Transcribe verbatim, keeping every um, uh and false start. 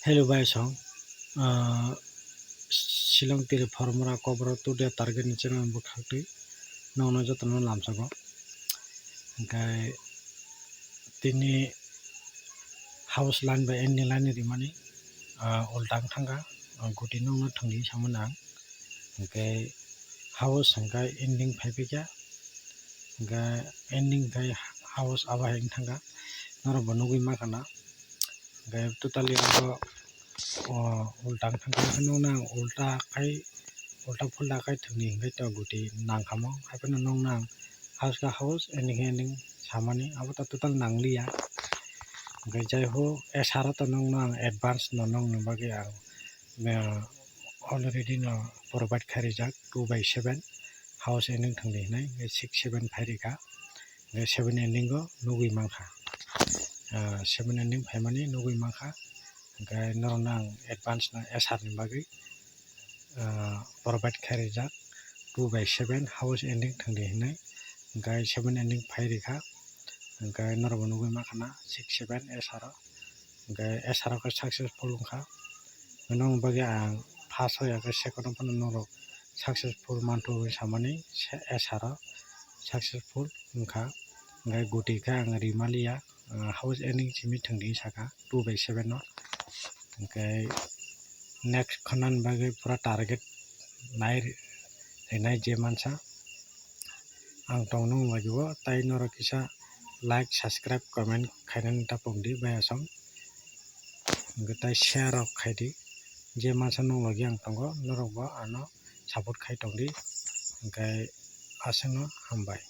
Hello bai song, ah, Shillong tiri formula koboro today target ni channel bwkhak twi nokno jotono lamsago. Hwnkhe tini house line bai ending line rimani, ah, ulta wng thangkha, ah, guti nokno thwngwi samani ang. Hwnkhe house hwnkhe ending phaiphikha, hwnkhe ending khai house abo hai wng thangkha, norok bo nugwi mankha na. Hwnkhe totally abo, o, ulta wng thangkha, haino nang ulta khai, ulta phulta khai thwngwi hwnkhe to guti nangkhamo, haiphano nokno ang house khe house, ending khe ending samani, abo to total nangliya. Hwnkhe jai ho, S R o to nokno ang advance no nokni bagwi ang, eh, already no provide khai rijak two by seven, house ending thwngdi hinwi, hwnkhe six seven phai rikha, hwnkhe seven ending o nugwi mankha, ah, seven ending phaimani nugwi mankha, hwnkhe norokno ang advance no S R ni bagwi, ah, provide khai rijak two by seven house ending thwngdi hinwi, hwnkhe seven ending phai rikha, hwnkhe norokbo nugwi mankha na six seven S R o, hwnkhe S R o khe successful wngkha. Nokni bagwi ang first o ya khe second o phano norok successful manthogo hinwi samani se S R o successful wngkha. Hwnkhe guti khe ang rimaliya, ah, house ending simi thwngdi saka two by seven no. Hwnkhe next khwnani bagwi pura target nai rinai je mansa ang tongno wnglaio, tai norok kisa like, subscribe, comment khainani ta pokdi bai asong. Hwnkhe tai share rok khaidi, je mansa nuklogi ang tongo, norokbo ano support khai tongdi. Hwnkhe aswkno hambai.